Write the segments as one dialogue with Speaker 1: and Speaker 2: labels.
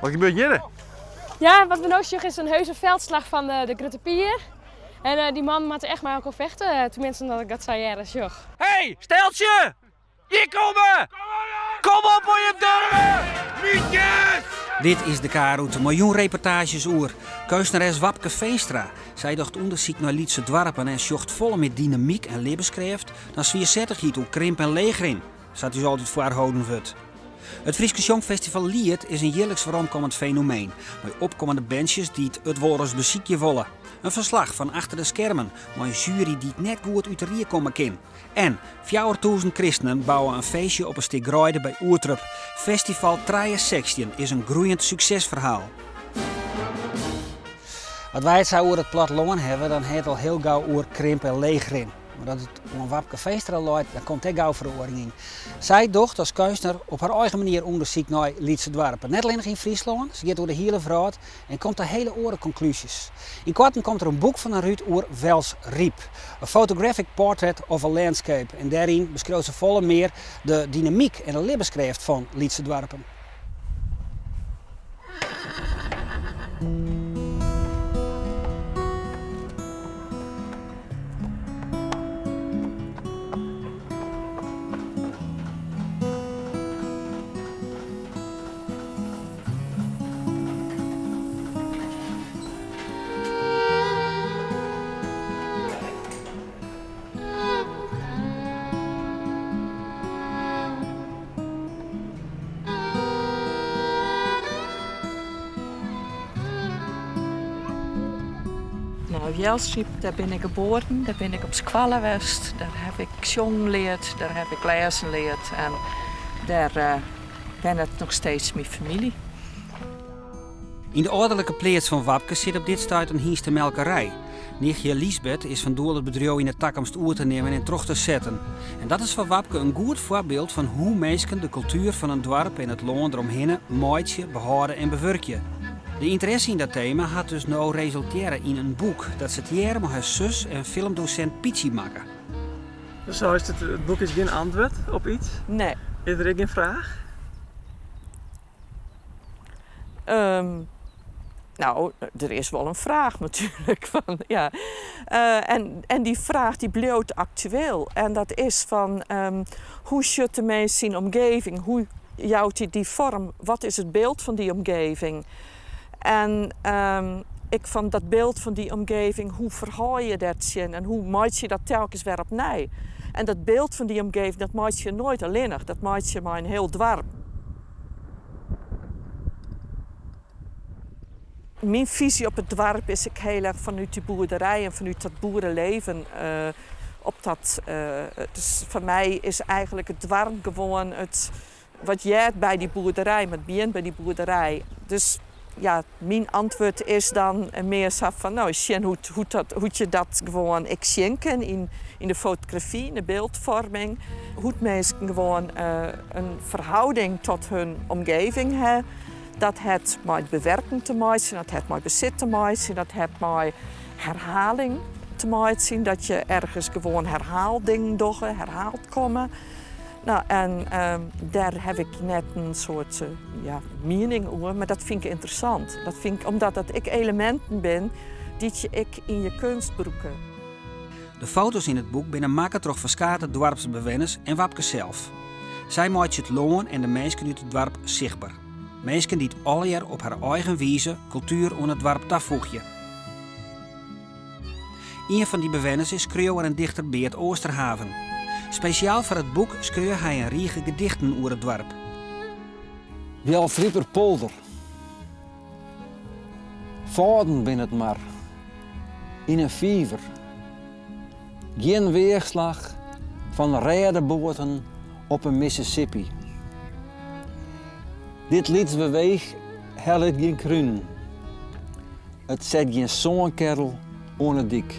Speaker 1: Wat gebeurt hjirre?
Speaker 2: Ja, wat we no sjogge is in heuse veldslag fan de Grutte Pier. En dy mannen moatte echt mei elkoar fechte, tenminsten dat ik dat sa hearre sjoch.
Speaker 3: Hey, steltsje! Hjir komme! Kom op oan jim durve! Mietjes!
Speaker 4: Dit is de K-rûte mei jûnreportaazjes oer keunstneres Wapke Veenstra. Sy docht ûndersyk nei lytse doarpen en sjocht folle mear dynamyk en libbenskrêft dan swiersettichheid oer krimp en leechrin, sa't ús altyd foarholden wurdt. It Fryske Sjongfestival Liet is in jierliks weromkommend fenomeen, mei opkommende bandsjes dy't it wolris besykje wolle. In ferslach fan achter de skermen, mei in sjuery dy't net goed út de rie komme kin. En 4000 kristenen bouwe in feestje op in stik greide by Oerterp. Festival 316 is in groeiend suksesferhaal. As wy it sa oer it plattelân hawwe, dan ha it al hiel gau oer krimp en leechrin. Mar as it oan Wapke Veenstra leit, dan komt dêr gau feroaring yn. Sy docht as keunstner op har eigen manier ûndersyk nei lytse doarpen. Net allinnich yn Fryslân, se giet oer de hiele wrâld en komt ta hiele oare konklúzjes. Ynkoarten komt der in boek fan har út oer Wjelsryp, A Photographic Portrait of a Landscape en dêryn beskriuwt se folle mear de dynamyk en de libbenskrêft fan lytse doarpen.
Speaker 5: No, Wjelsryp, dêr bin ik geboren, dêr bin ik op skoalle west, dêr haw ik sjongen leard, dêr haw ik lêzen leard en dêr wennet noch steeds myn famylje.
Speaker 4: Yn de âlderlike pleats fan Wapke sit op dit stuit in hynstemelkerij. Nichtje Liesbeth is fan doel it bedriuw yn de takomst oer te nimmen en troch te setten. En dat is foar Wapke in goed foarbyld fan hoe minsken de kultuer fan in doarp en it lân deromhinne meitsje, behâlde en bewurkje. De ynteresse yn dat tema hat dus no resultearre yn in boek dat se tegearre mei har sus en filmdosint Pietsy makke.
Speaker 6: Do seist, it boek is gjin antwurd op iets.
Speaker 5: Nee.
Speaker 6: Is der ek gjin fraach?
Speaker 5: No, der is wol in fraach natuerlik. Fan, ja. En, en dy fraach dy bliuwt aktueel. En dat is fan hoe sjocht de mins syn omgeving? Hoe jout hy dy foarm? Wat is it byld fan dy omgeving? En ek fan dat byld fan dy omgeving, hoe ferhâld je dêr tsjin en hoe meitsje je dat telkens wer opnij? En dat byld fan dy omgeving, dat meitsje je noait allinnich, dat meitsje je mei in hiel doarp. Myn fisy op it doarp is ek hiel erch fanút dy boerderij en fanút dat boereleven op dat. Dus foar my is eigenlik it doarp gewoan it wat heart by dy boerderij, mar it begjint by dy boerderij. Dus ja, myn antwurd is dan mear sa fan, no, sjen hoe't dat, hoe't je dat gewoan ek sjen kin yn de fotografy, yn de byldfoarming. Hoe't minsken gewoan in ferhouding tot hun omgeving ha. Dat hat mei it bewerken te meitsjen, dat hat mei besit te meitsjen, dat hat mei herhaling te meitsjen. Dat je ergens gewoan herhaald dingen dogge, herhaald komme. No, en dêr haw ik net in soart ja, miening oer, mar dat fyn ik ynteressant. Dat fyn ik omdat dat ek eleminten bin dy't je ek yn je keunst brûke.
Speaker 4: De foto's yn it boek binne makke troch ferskate doarpsbewenners en Wapke sels. Sy meitsje it lân en de minsken út it doarp sichtber. Minsken dy't allegear op har eigen wize kultuer oan it doarp tafoegje. Ien fan dy bewenners is skriuwer en dichter Beart Oosterhaven. Spesjaal foar it boek skreau hy in rige gedichten oer it doarp.
Speaker 7: Wjelsriper polder. Fâlden binne it mar. Yn in fiver. Gjin weachslach fan rêdeboaten op 'e Mississippi. Dit lyts beweech hellet gjin krunen. It set gjin sânkerrel oan 'e dyk.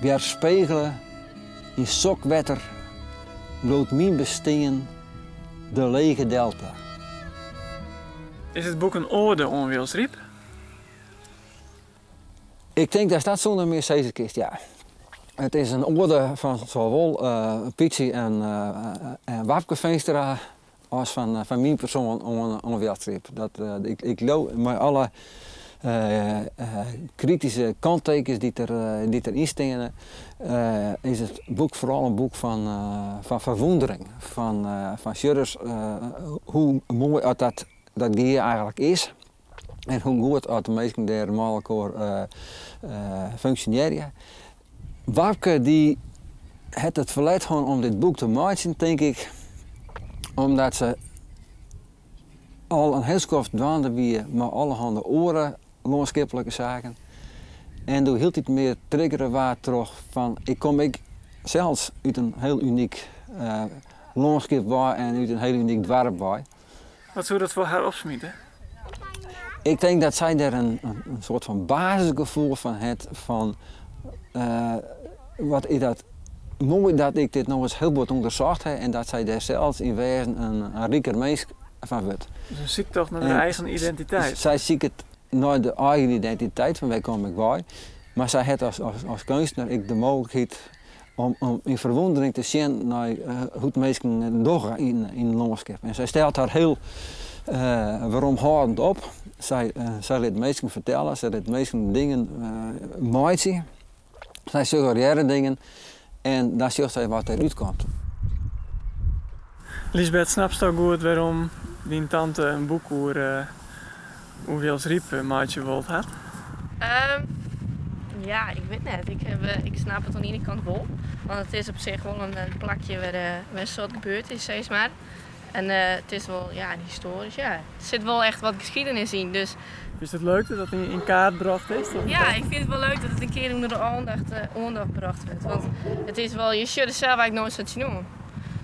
Speaker 7: Wjerspegele yn sok wetter bliuwt myn bestean de lege delta.
Speaker 6: Is it boek in oade oan Wjelsryp?
Speaker 7: Ik tink datst dat sûnder mear sizze kinst, ja. It is in oade fan sawol Pietsy en Wapke Veenstra. as fan fan myn persoan oan oan Wjelsryp. Dat ik ik leau mei alle krityske kanttekens dy't der dy't der yn steane, is it boek foaral in boek fan fan ferwûndering, fan fan sjoch ris hoe moai at dat dat gea eigenlik is en hoe goed at de minsken dêr mei elkoar funksjonearje. Wapke dy hat it ferlet hân om dit boek te meitsjen, tink ik, omdat se al in hiel skoft dwaande wie mei allerhande oare lânskiplike saken en doe hieltyd mear triggere waard troch fan ik kom ek sels út in hiel unyk lânskip wei en út in hiel unyk doarp wei.
Speaker 6: Wat soe dat foar har opsmite?
Speaker 7: Ik tink dat sy dêr in soart fan basisgefoel fan hat fan wat is dat moai dat ik dit no ris hiel bot ûndersocht ha en dat sy dêr sels yn wêzen in riker minsk fan wurdt.
Speaker 6: Dus in syktocht nei de eigen identiteit.
Speaker 7: Sy siket nei de eigen identiteit fan wêr kom ik wei, mar sy hat as keunstner ek de mooglikheid om yn ferwûndering te sjen nei hoe't minsken dogge yn in lânskip. En sy stelt har hiel weromhâldend op. Sy sy lit minsken fertelle, sy lit minsken dingen meitsje. Sy suggerearret dingen en dan sjocht sy wat derút komt.
Speaker 6: Liesbeth, snapsto goed wêrom dyn tante in boek oer oer Wjelsryp meitsje wold hat?
Speaker 1: Ja, ik wit net. Ik, ik snap it oan de iene kant wol. Want it is op sich wol in plakje wêr, wêr in soad gebeurd is, sis mar. En it is wol, ja, histoarysk, ja. Der sit wol echt wat geschiedenis yn, dus.
Speaker 6: Fynst it leuk dat dat yn kaart brocht is?
Speaker 1: Ja, ik fyn it wol leuk dat it in kear ûnder de oandacht, oandacht brocht wurdt. Want it is wol, je sjogge der sels eigentlik noait sa tsjinoan.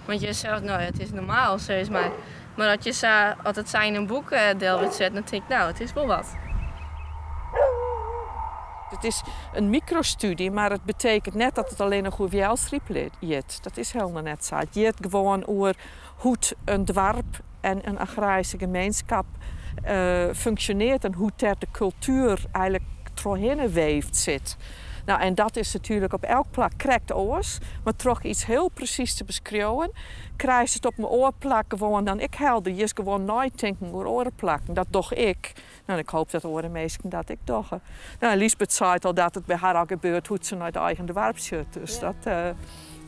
Speaker 1: Want je sels, no ja, it is normaal, sis mar. Mar as je sa, as it sa yn in boek del wurdt set, dan tink ik, no, it is wol wat.
Speaker 5: It is in mikrostudie, mar it betekent net dat it allinnich oer Wjelsryp giet. Dat is hielendal net sa. It giet gewoan oer hoe't in doarp en in agraryske gemeenskap funksjonearret en hoe't dêr de kultuer eigenlik trochhinne weefd sit. No, en dat is natuerlik op elk plak krekt oars, mar troch iets hiel presys te beskriuwen, krijst it op in oar plak gewoan dan ek helder. Je is gewoan neitinken oer oare plakken. Dat doch ik. No, en ik hoop dat oare minsken dat ek dogge. No, Liesbeth seit al dat it by har al gebeurt hoe't se nei it eigen doarp sjocht. Dus dat,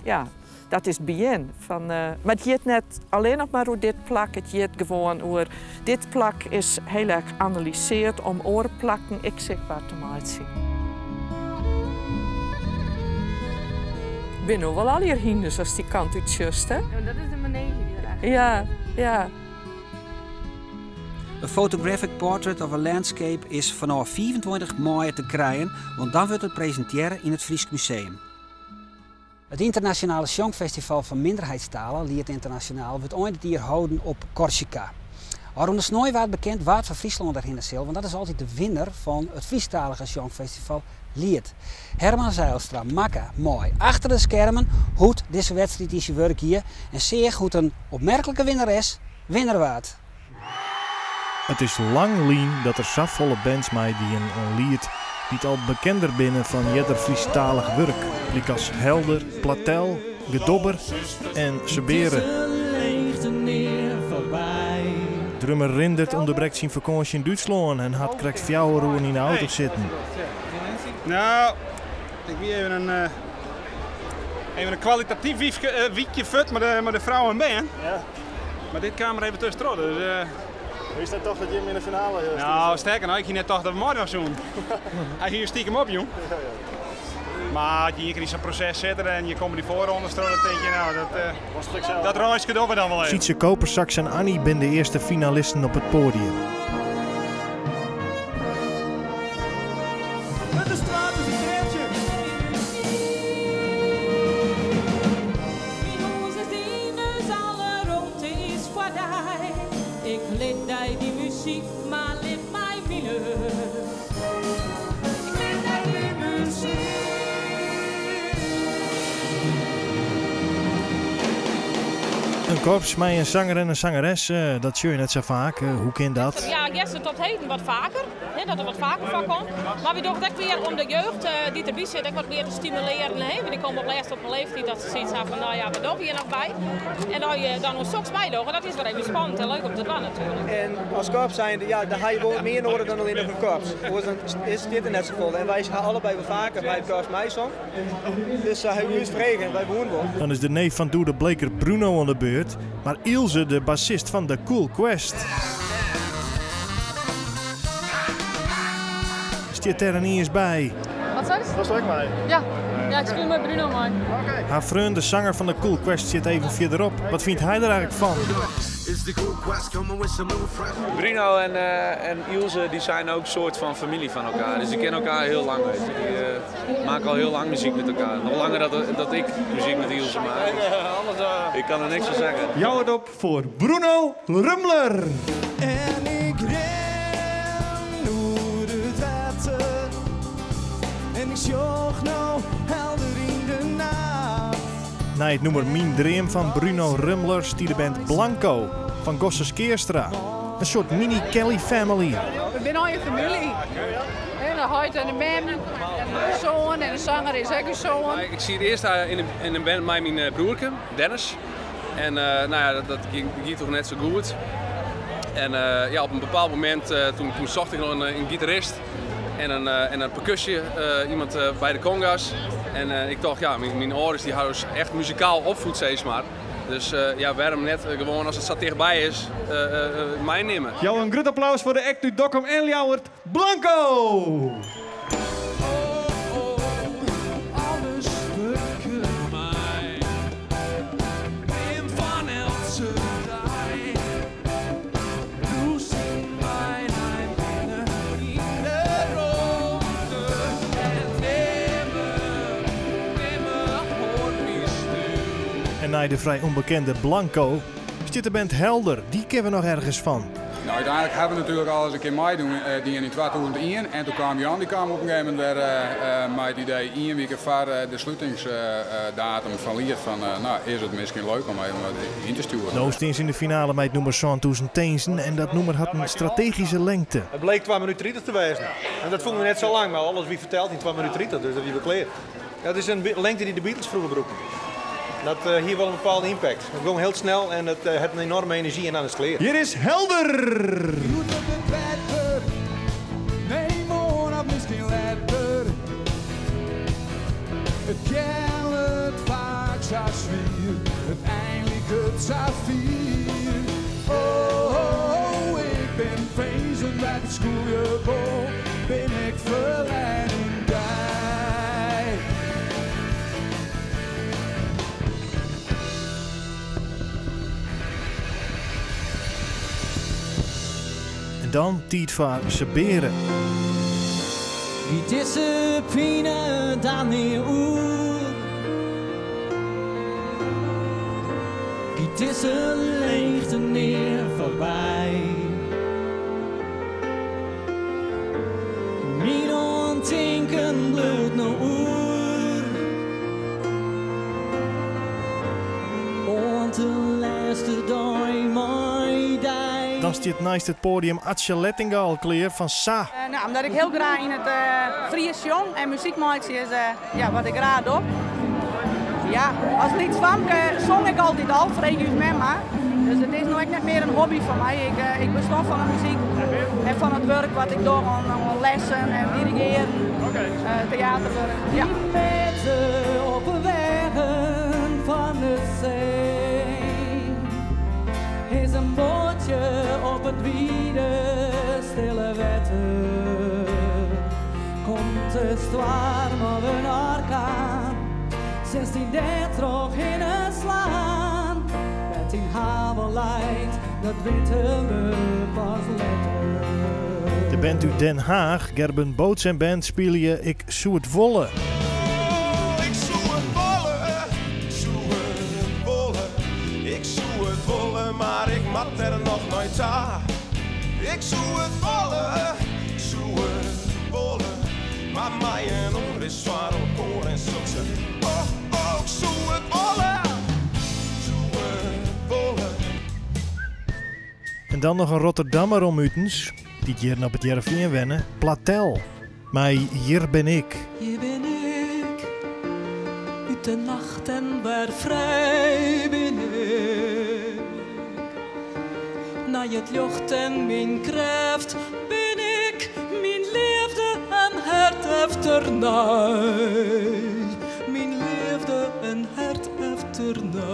Speaker 5: ja, dat is it begjin fan. Mar it giet net allinnich mar oer dit plak, it giet gewoan oer dit plak is hiel erch analyseard om oare plakken ek sichtber te meitsjen. Binne no wol allegear hynders ast dy kant út sjochst, hè?
Speaker 1: Ja, dat is de manege dy't der achter
Speaker 5: Ja, ja.
Speaker 4: A Photographic Portrait of a Landscape is fanôf 25 maaie te krijen, want dan wurdt it presintearre yn it Frysk Museum. It ynternasjonale sjongfestival fan minderheidstalen, Liet Ynternasjonaal, wurdt ein dit jier holden op Korsika. Ofrûne snein waard bekend wa't foar Fryslân derhinne sil, want dat is altyd de winner fan it Frysktalige sjongfestival Liet. Herman Zeilstra makke mei achter de skermen hoe't dizze wedstriid yn syn wurk gie en seach hoe't in opmerklike winneres winner waard.
Speaker 8: It is lang lyn dat der safolle bands meidienen oan Liet dy't al bekender binne fan earder Frysktalich wurk, lykas Helder, Platel, Gedobber en Sebeare. Drummer Rindert ûnderbrekt syn fakânsje yn Dútslân en hat krekt fjouwer oeren yn de auto sitten.
Speaker 9: Nou, ik wie even in, even in kwalitatyf wykje fuort mei de frou en bern. Mar dit kaam der even tuskentroch, dus...
Speaker 10: Wist net tocht dat jim yn de finale stiene?
Speaker 9: Nou, sterker noch, ik hie net tocht dat we meidwaan soenen. Hy hie stiekem opjûn. Mar as je ien kear yn sa'n proses sitte en je komme dy foarrondes troch, dan tink je, nou, dat, dat reiske dogge we dan wol even.
Speaker 8: Sietze Kopersaks en Annie binne de earste finalisten op it poadium.
Speaker 11: Myn hûs is dyn, dus alle romte is foar dy. Ik lit dy dy muzyk, mar lit my mine. Ik lit dy dy muzyk.
Speaker 8: In korps mei in sanger en in sangeres, dat sjoch je net sa faak. Hoe kin dat?
Speaker 11: Ja, juster tot heden wat faker, hè, dat der wat faker foar komt. Mar wy dogge it ek wer om de jeugd dy't derby sit ek wat mear te stimulearjen. Hè. Want dy komme op lêst op in leeftiid dat se sayts ha fan, no ja, wat dogge we hjir noch by? En as je dan oan soks meidogge, dat is wer even spannend en leuk om te dwaan natuerlik.
Speaker 12: En as korps zijnde, ja, dan ha je wol wat mear noadich dan allinnich in korps. Oars dan is dit der net safolle. En wy ha allebei wol faker by it korps meisongen. Dus se ha ús frege en wy woenen wol.
Speaker 8: Dan is de neef fan Doede Bleeker Bruno oan de beurt, mar Ilse de bassist fan The Cool Quest stiet der ieniens by.
Speaker 2: Wat seist?
Speaker 10: Wolst ek mei?
Speaker 2: Ja. Ja, ik spylje mei Bruno mei.
Speaker 8: Har freon, de sanger fan The Cool Quest, sit even fierderop. Wat fynt hy der eigentlik fan?
Speaker 13: Bruno en Ilse die zijn ook soort van familie van elkaar. Dus die kennen elkaar heel lang. Weet je. Die maken al heel lang muziek met elkaar. Nog langer dat ik muziek met Ilse maak. Ik kan er niks van zeggen.
Speaker 14: Jou it op foar Bruno Rummler!
Speaker 15: En ik rin oer it wetter en ik sjoch no helder yn de nacht.
Speaker 8: Nei it nûmer Myn Dream fan Bruno Rummler stie de band Blanco fan Gosse Skeerstra. In soart mini Kelly Family.
Speaker 16: We binne al je famylje. En de heit en de mem en de soan en de sanger is ek ús soan.
Speaker 13: Ik siet earst yn in band mei myn broerke, Dennis. En nou ja, dat gie toch net sa goed. En ja, op in bepaald momint toen socht ik noch in gitarist en in percussie, iemand by de conga's. En ik tocht, ja, myn âlders dy hawwe ús echt muzikaal opfied, sis mar. Dus ja, wêrom net gewoan as it sa tichtby is, meinimme.
Speaker 14: Jou in grut applaus foar de act út Dokkum en Ljouwert, Blanco!
Speaker 15: Alles wurket mei. Dream fan eltse dei. Rûs mei nei binnen yn de romte. En nimmen, nimmer hoort my stil.
Speaker 8: En nei de frij ûnbekende Blanco stiet de band Helder. Dy kenne we noch ergens fan.
Speaker 17: Nou, uiteindelijk hebben we natuurlijk al eens een keer meedoen die in 2001. En toen kwam Jan, die kwam op een gegeven moment weer met het idee één week voor de sluitingsdatum van Liet van, nou, is het misschien leuk om even wat in te sturen.
Speaker 8: No steane se yn de finale mei it nûmer Sântuzen Tinzen en dat nûmer hat in strategyske lingte.
Speaker 12: It bliek 2 minuten 30 te wêzen. En dat fûnen we net sa lang, mar alles wie ferteld yn 2 minuten 30, dus dat wie wol klear. Ja, it is in lingte dy't de Beatles froeger brûkten. Dat hie wol in bepaalde impact. It gie hiel snel en it hat in enoarme enerzjy en dan is it klear.
Speaker 14: Hjir is Helder!
Speaker 15: Hjoed op it wetter, nee, moarn of miskien letter. It keallet faak sa swier, it ein liket sa fier. Oh, ik bin finzen by it skûlje wol, bin ik ferlern yn dy.
Speaker 8: En dan tiid foar Sabeare.
Speaker 18: Giet dizze pine dan nea oer? Giet dizze leechte nea foarby? Myn oantinken bliuwt no oer. Oant de lêste dei mei dy.
Speaker 8: Dan stiet neist it poadium Atsje Lettinga al klear fan Sa.
Speaker 16: Nou, omdat ik hiel graach yn it Frysk sjong en muzyk meitsje is ja, wat ik graach doch. Ja, as lyts famke song ik altyd al, frege ús mem mar. Dus it is no ek net mear in hobby foar my. Ik bestean fan de muzyk en fan it wurk wat ik doch oan lessen en dirigearjen, teaterwurk. Ja.
Speaker 18: Op de wegen fan de see is in boatsje op it wide stille wetter. Komt de stoarm of in orkaan, silst dy dêr trochhinne slaan. Wêr't dyn haven leit, dat witte we pas letter.
Speaker 8: De band út Den Haag, Gerben Boots en band, spylje Ik soe it wolle.
Speaker 15: Ik soe it wolle, ik soe it wolle, ik soe it wolle, mar ik moat der noch nei ta. Ik soe it wolle, ik soe it wolle, mar mei in oar is foar elkoar en soks. Oh, oh, ik soe it wolle, soe it wolle.
Speaker 8: dan noch in Rotterdammer om utens, dy't hjir op It Hearrenfean wenne, Platel. Mei Hjir bin ik.
Speaker 18: Hjir bin ik, út de nacht en wer frij bin ik. Nei it ljocht en myn krêft bin ik, myn leafde en hert efternei. Myn leafde en hert efternei.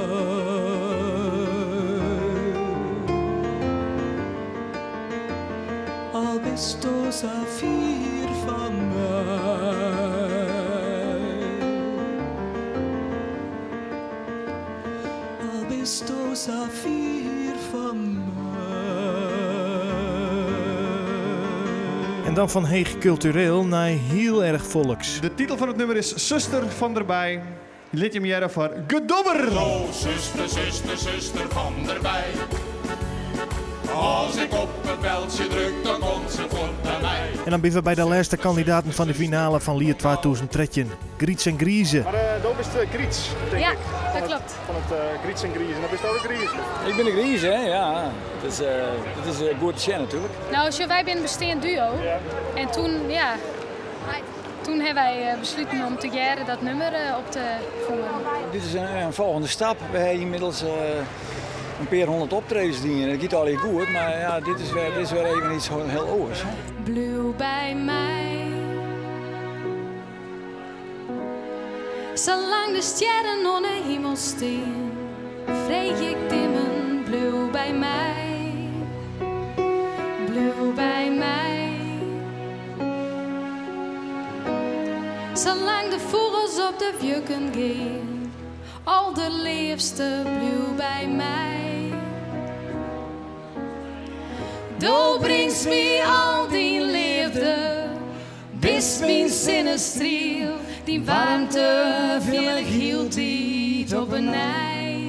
Speaker 18: Al bisto sa fier fan my. Al bisto sa fier fan my.
Speaker 8: En dan fan heech kultureel nei hiel erch folks.
Speaker 14: De titel fan it nûmer is Suster van der Bij. Lit jim hearre foar Gedobber!
Speaker 19: O suster, suster, suster van der Bij. As ik op it beltsje druk, dan komt se fuort nei my.
Speaker 8: En dan binne we by de lêste kandidaten fan de finale fan Liet 2013, Gryts en Grize.
Speaker 10: Mar do bist Gryts, tink
Speaker 2: ja,
Speaker 10: ik.
Speaker 2: Dat klopt.
Speaker 10: Fan it Gryts en Grize. Dan bist do de Grize.
Speaker 20: Ik bin de Grize, hè, ja. Dat is goed te sjen natuerlik.
Speaker 2: No, sjoch, wy binne in besteand duo. En toen, ja, toen hawwe wy besluten om tegearre dat nûmer op te fieren.
Speaker 20: Dit is in folgjende stap. We hawwe ynmiddels in pear hûndert optredens dien. It giet allegear goed, mar ja, dit is wer, dit is wer even iets hiel oars.
Speaker 2: Bliuw by my. Salang de stjerren oan 'e himel stean, freegje ik dimmen, bliuw by my. Bliuw by my. Salang de fûgels op de wjukken gean, alderleafste, bliuw by my. Do bringst my al dyn leafde, bist myn sinnestriel, dyn waarmte fiel ik hieltyd op 'e nij.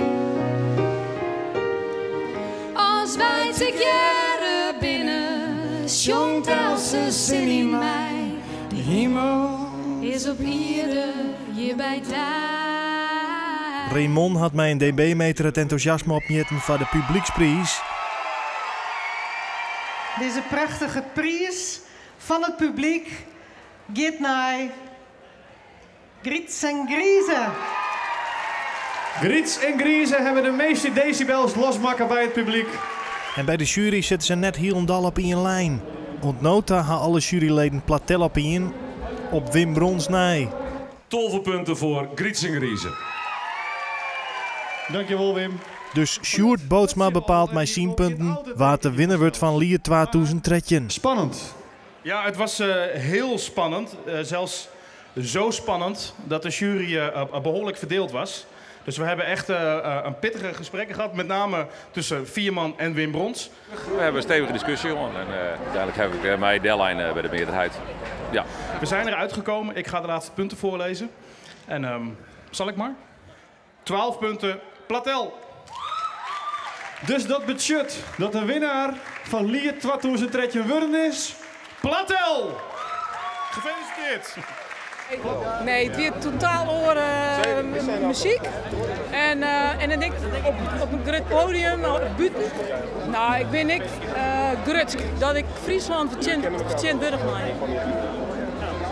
Speaker 2: As wy tegearre binne, sjongt eltse sin yn my. De himel is op ierde hjir by dy.
Speaker 8: Raymond hat mei in dB-meter it entûsjasme opmjitten foar de publykspriis.
Speaker 21: Dizze prachtige priis fan it publyk giet nei Gryts en Grize.
Speaker 14: Gryts en Grize hawwe de measte desibels losmakke by it publyk.
Speaker 8: En by de sjuery sitte se net hielendal op ien lijn. Oant no ta ha alle sjueryleden Platel op ien, op Wim Brons nei.
Speaker 22: 12 punten foar Gryts en Grize.
Speaker 14: Dankjewol Wim.
Speaker 8: Dus Sjoerd Bootsma bepaalt mei syn punten wa't de winner wurdt fan Liet 2013.
Speaker 14: Spannend.
Speaker 9: Ja, it was hiel spannend. Sels zo spannend dat de jury behoorlijk verdeeld was. Dus we hebben echt een pittige gesprekken gehad, met name tussen Vierman en Wim Brons.
Speaker 23: We hebben een stevige discussie gewoon en uiteindelijk heb ik mij delline bij de meerderheid. Ja.
Speaker 9: We zijn eruit gekomen. Ik ga de laatste punten voorlezen. En zal ik maar? 12 punten, Platel.
Speaker 14: Dus dat betsjut dat de winnaar fan Liet 2013 wurden is Platel!
Speaker 9: Gefeliciteerd!
Speaker 16: Nee, it wie totaal oare muzyk. En, en dan ik op in grut poadium, bûten. No, ik bin ek grutsk dat ik Fryslân fertsjintwurdigje mei.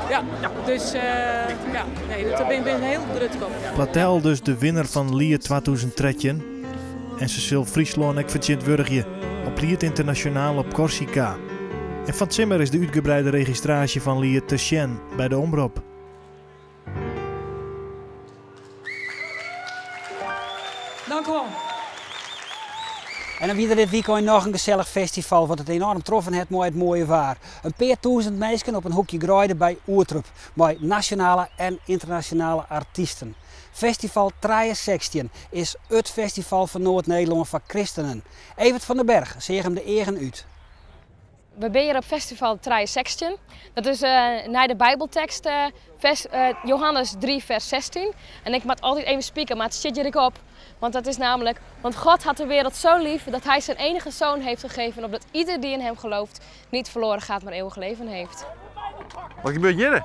Speaker 16: Ja, dus ja, nee, dêr bin ik hiel grutsk op.
Speaker 8: Platel dus de winner fan Liet 2013. En se sil Fryslân ek fertsjintwurdigje op Liet Ynternasjonaal op Korsika. En fan 't simmer is de útgebreide registraasje fan Liet te sjen by de Omrop.
Speaker 16: Dank u wol.
Speaker 4: En dan wie der dit wykein noch in gesellich festival wat it enoarm troffen hat mei it moaie waar. In pear tûzen minsken op in hoekje greide by Oerterp mei nasjonale en ynternasjonale artysten. Festival 316 is it festival fan Noard-Nederlân foar kristenen. Evert van den Berg seach him de eagen út.
Speaker 2: We binne hjir op festival 316. Dat is nei de Bijbeltekst vers, Johannes 3 vers 16. En ik moat altyd even spieken, mar it stiet hjir ek op. Want dat is namelijk, want God had de wereld zo lief dat hij zijn enige zoon heeft gegeven, opdat ieder die in hem gelooft niet verloren gaat, maar eeuwig leven heeft.
Speaker 3: Wat gebeurt hjir?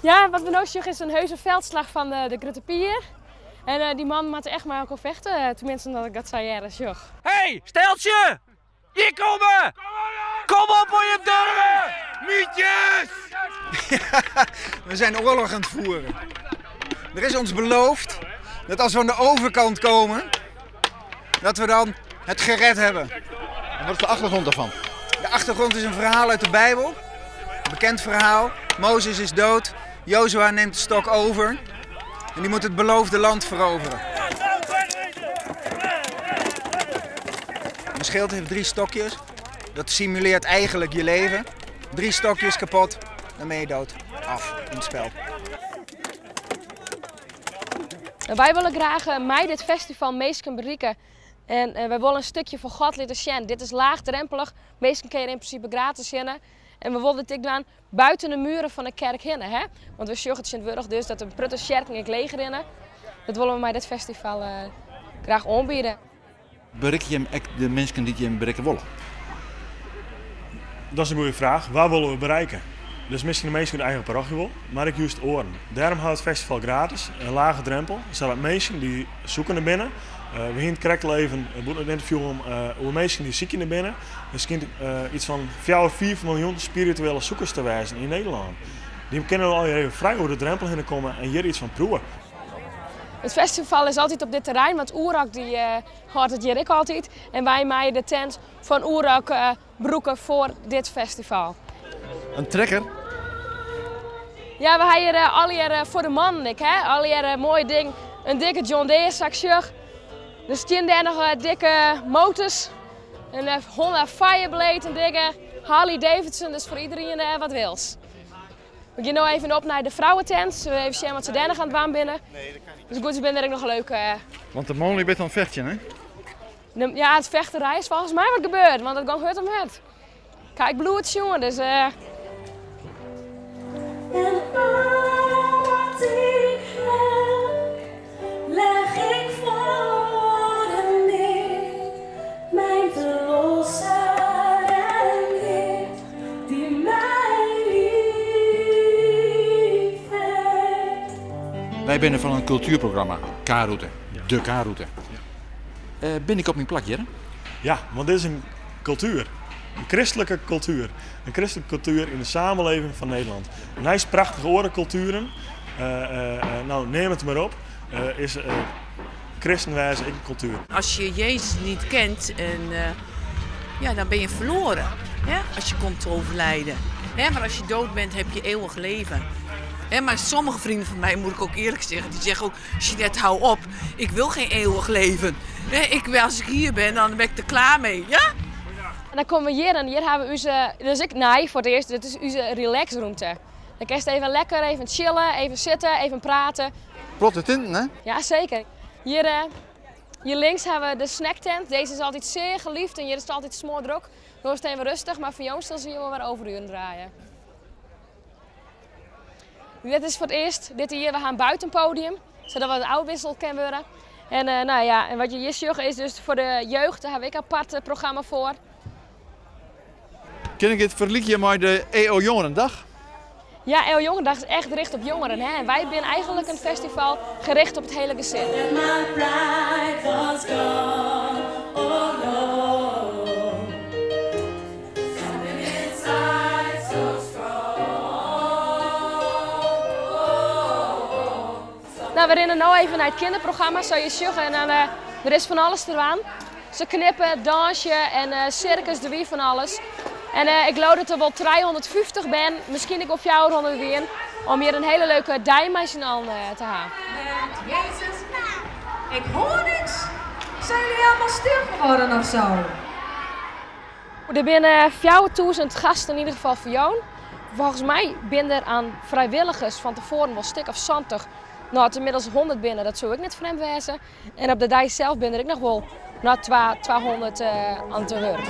Speaker 2: Ja, wat we no sjogge is in heuse veldslach fan de Grutte Pier. En dy mannen moatte echt mei elkoar fechte, teminsten dat ik dat sa hearre sjoch.
Speaker 3: Hey, steltsje! Hier komme! Kom op hoor je durven! Mietjes!
Speaker 1: We zijn oorlog aan het voeren. Er is ons beloofd dat als we aan de overkant komen, dat we dan het gered hebben.
Speaker 6: En wat is de achtergrond daarvan?
Speaker 1: De achtergrond is een verhaal uit de Bijbel. Een bekend verhaal. Mozes is dood. Jozua neemt de stok over. En die moet het beloofde land veroveren. Een schild heeft drie stokjes. Dat simuleert eigenlijk je leven. Drie stokjes kapot, dan ben je dood. Af in het spel.
Speaker 2: Wij willen graag eh, mij dit festival meesken bereiken. En eh, wij willen een stukje van God laten zien. Dit is laagdrempelig. Meestal kun je in principe gratis zien. En we willen dit doen buiten de muren van de kerk heen. Hè? Want we zorgen het in dus dat de prutte kerken ik leger in. Dat willen we met dit festival eh, graag aanbieden.
Speaker 6: Bereik je hem echt de mensen die je hem bereiken willen?
Speaker 8: Dat is een goede vraag. Waar willen we bereiken? Dus misschien de meesten hun eigen parochie wil, maar ik juist oren. Daarom houdt het festival gratis, een lage drempel, zodat mensen die zoeken naar binnen, eh, we gaan het leven, het interview om uh, hoe mensen die zoeken naar binnen, misschien uh, iets van 4 5 miljoen spirituele zoekers te wijzen in Nederland. Die kunnen al even vrij over de drempel heen komen en hier iets van proeven.
Speaker 2: Het festival is altijd op dit terrein, want Oerak die, uh, houdt het hier ook altijd. En wij maaien de tent van Oerak uh, broeken voor dit festival.
Speaker 6: Een trekker?
Speaker 2: Ja, we hebben hier uh, al hier voor de mannen, ik, hè? Al hier mooi ding, een dikke John Deere zakje. Er staan daar nog dikke motors. Een Honda Fireblade, een dikke Harley Davidson, dus voor iedereen wat wils. We gaan nu even op naar de vrouwentent. Zullen we even zien wat ze daar nog aan het waan binnen.
Speaker 6: Nee, dat kan niet.
Speaker 2: Dus goed, ze binnen er ook nog een leuke.
Speaker 6: Want de man bent aan het vechten, hè?
Speaker 2: Ja, het vechterij is volgens mij wat gebeurd, want het gaat hard om hard. Kijk, bloed, jongen, dus.
Speaker 18: En al wat ik heb, leg ik voor hem neer. Mijn verlosser en Heer, die mij lief heeft.
Speaker 6: Wij zijn van een cultuurprogramma, K-route. De K-route. Ja. Uh, ben ik op mijn plakje, hè?
Speaker 8: Ja, want dit is een cultuur. Een christelijke cultuur. Een christelijke cultuur in de samenleving van Nederland. Nice prachtige orenculturen. Uh, uh, nou, neem het maar op. is christenwijze een cultuur.
Speaker 7: Als je Jezus niet kent, en, ja, dan ben je verloren. Hè? Als je komt te overlijden. Hè? Maar als je dood bent, heb je eeuwig leven. Hè, maar sommige vrienden van mij, moet ik ook eerlijk zeggen, die zeggen ook: Jeanette, hou op, ik wil geen eeuwig leven. Hè, ik, als ik hier ben, dan ben ik er klaar mee. Ja?
Speaker 2: En dan komen we hier en hier hebben we onze, dus ik, nee, voor het eerst, dit is onze relaxruimte. Dan kun je even lekker even chillen, even zitten, even praten.
Speaker 6: Plotte tinten, hè?
Speaker 2: Ja, zeker. Hier, uh, hier links hebben we de snacktent. Deze is altijd zeer geliefd en hier is het altijd smoordruk. Nu is het even rustig, maar voor jou zie je wel weer overuren draaien. Dit is voor het eerst, dit hier, we gaan buitenpodium, zodat we het oude kunnen worden. En, uh, nou ja, en wat je hier ziet is dus voor de jeugd, daar heb ik een apart eh, programma voor.
Speaker 6: Ken ik het verliekje met de EO Jongerendag?
Speaker 2: Ja, EO Jongerendag is echt gericht op jongeren. Hè? En wij zijn eigenlijk een festival gericht op het hele gezin. Nou, we rennen nu even naar het kinderprogramma, zou je zeggen. En dan, uh, er is van alles eraan. Ze knippen, dansje en uh, circus, de wie van alles. En uh, ik geloof dat er wel 350 ben, misschien ik op jou 100 weer, om hier een hele leuke dijmachine te halen.
Speaker 24: Jezus, ik hoor niks. Zijn jullie allemaal stil geworden of zo?
Speaker 2: Er zijn 4000 gasten in ieder geval voor jou. Volgens mij ben er aan vrijwilligers van tevoren wel stuk of 70. Nou, het inmiddels 100 binnen, dat zou ik net vreemd wezen. En op de dag zelf ben er ik nog wel nou, 200 uh, aan het werk.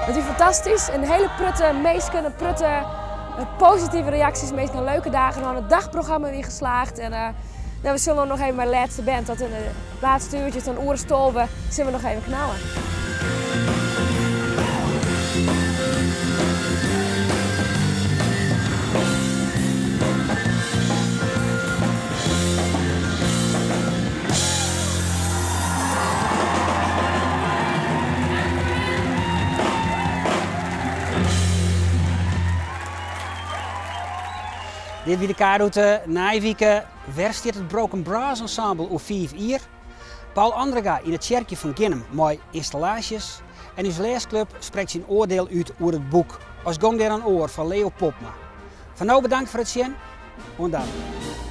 Speaker 2: Het is fantastisch. Een hele prutte meesken, een prutte positieve reacties, meestal leuke dagen. We hadden het dagprogramma weer geslaagd. En, uh, Nou, we zullen nog even mijn laatste band, tot in de laatste uurtjes, dan oerstolven, zullen we nog even knallen.
Speaker 4: Dit wie de K-route Nijwike. Wer stiet it Broken Brass Ensemble oer 5 jier? Paul Andringa yn it tsjerkje fan Ginnum mei ynstallaasjes. En ús lêsklub sprekt syn oardiel út oer it boek As gong der in oar fan Leo Popma. Foar no bedankt foar it sjen. Oant dan.